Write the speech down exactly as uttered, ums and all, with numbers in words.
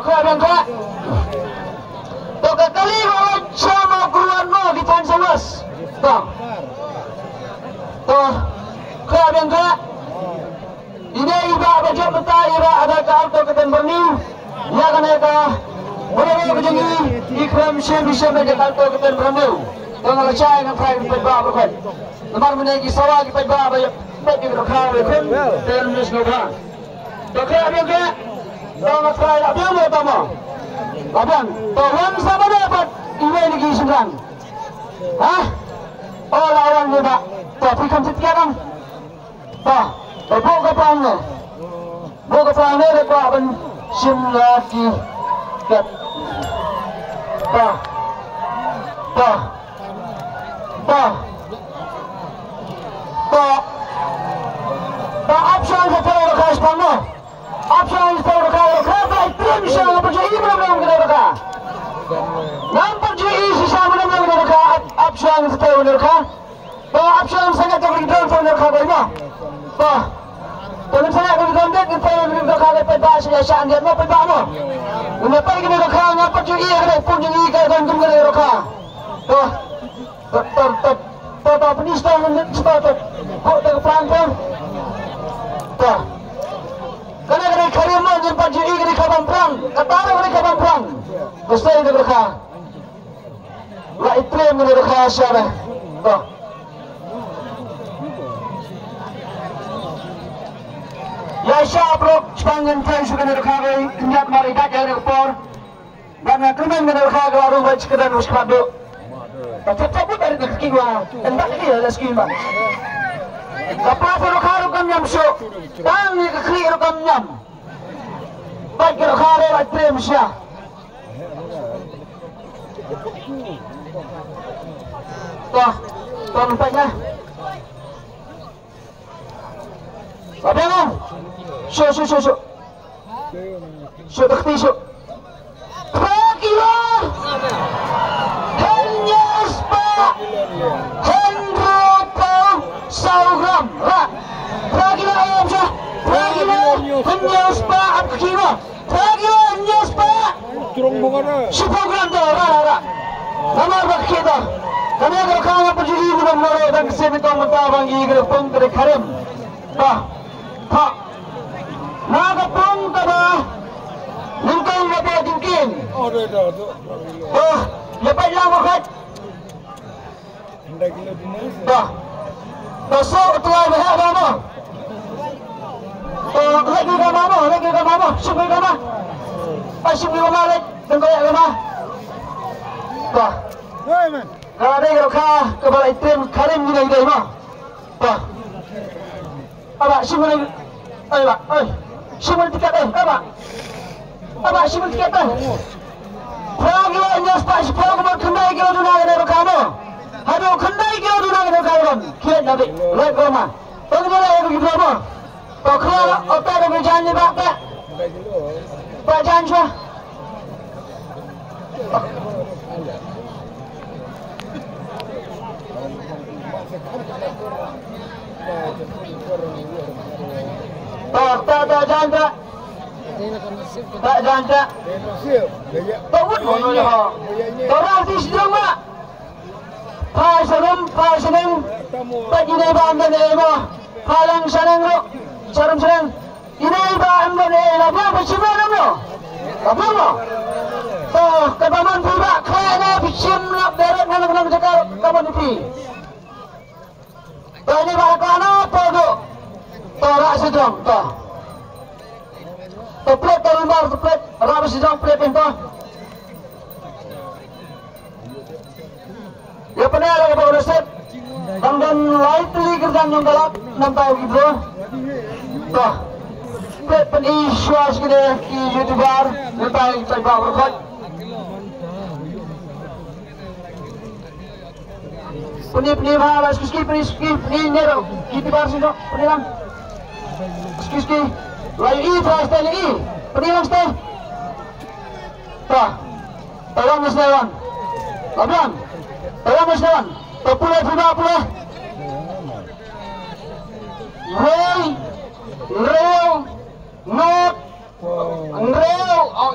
Khlem biang khlem. To ka kali ba wan sha ma kruan mo ki tan sawas. To. To. Khlem biang khlem. Ine i ba ba jop mata i ba ada ka alto ka ten berniu. Ïa kane ka. Boleh ka jong i i khlem shem i shem ka alto ka ten berniu. To nga la shai nga phai pet ba ba khoi. Namar mane ki sawa ki pet ba ba ïa pet ki ka kha ba khoi. Ten mis no kha. To khlem biang khlem. To nga phai la biang mo tama. La biang. To wan sa ba da pat iwe ni ki shynrang. Ha? O la wan ni ba. To phi kham sit kiadam. To, to buh ka pang ne. Buh ka pang ne da kwah ban shim la ki kat. To. To. To. To. To ap shang ka to ka shpang ne. Ap shang ka to ka ka ba trim shang apa je i mana mana ka ka. Nampak je i sisa mana mana ka ka ap shang ka to ka. To ap shang sanga to ka to ka ka ba. To. To lim sanga ka to ka ka ba sha sha ngi mo pa mo. Lim pa ka ka nga pa ju i ka pun ju i ka ka kum ka ka. To. To to to to to pnis to ngi to to. Ko to ka plang to. To. Kana kana kari mo ngi pa ju i ka ka ban plang. Kata ka ka ban plang. Besai ka ka. La i trem ngi ka sha ba. To. Ïa sha brok chpang ngan trai shu kane ka roi kynjat mari dak ïa ka por. Dan nga kyrmen kane ka roi ka la rung bai chikadan us khadu. Ta chap chap bai ka ki wa. En dak ki la skin ba. Ka pa sa roi ka roi kam nyam shu. Tang ni ka kri roi kam nyam. Bai ka roi ka roi la trem sha. To, to nampak na. Apa yang? Shu, shu, shu, shu. Shu, takti, shu. Phra kilo. Hynñiew spah. Hynriew phew saw gram. Ra. Phra kilo, em, shu. Phra kilo. Hynñiew spah, ap kilo. Phra kilo hynñiew spah. Shiphew gram to, ra, ra, ra. Namar ba khie to. Kane ka kha nga pynjuli ngi ban maro ban ksem ito mynta ba ngi ka pung ka kharim. Ba. Ha. Na ka pung ka ba. Nyngkong ka ba jingkieng. Ba. Ïa peit lang ba khat. Ba. Ba so tu ai ba ha ba mo. Ba lagi ka ma mo, lagi ka ma mo, shu ka ma. Ba shu ka ma lagi, tengok ya ka ma. Ba. Ka dei ka ka ba lai tem karim ni dei ma. Ba. Aba, shim ïa, ai ba, ai. Shim ïa tiket, eh, aba. Aba, shim ïa tiket, eh. Phra kilo hynñiew spah shiphew kumba khyndai kilo duna kane ruh ka mo. Haduh khyndai kilo duna kane ruh ka mo. Kiet na bi, lek ko ma. To kine lek ko gidro mo. To khla la, ote da bi jan ni ba te. Ba jan shwa. Ta, ta, ta, jan ta. Ta, jan ta. Ta, wut mo no ho. Ta, rang ti sdang ma. Phai sharum, phai shaneng. Ta, ji nei ba am da nei mo. Phai lang shaneng ro. Sharum shaneng. Ine i ba em don e la biang ba shim ïa no. La biang no. To ka ba man phi ba khleh ne phi shim lap deret na nang jaka ka man phi. To ine ba ka na to do. To ra sejong to. To plet to rimbar to plet ra sejong plet to. Ïa pyneh la ka ba ka nasib. Dang don lai tylli kyrdan jong ka lad namar ki bro. To. Peit pyni shuwa shi kine ki YouTuber namar ki paidbah baroh khoit. Pyni pyni ba la suki suki pyni suki pyni ne ro YouTuber shi no pyni lang. Suki suki. Lai i try stay lai i. Pyni lang stay. To. Tolong Mister Wan. Laban. Tolong Mister Wan. To pule pule pule. Roi. Roi. Not. Roi. Oh.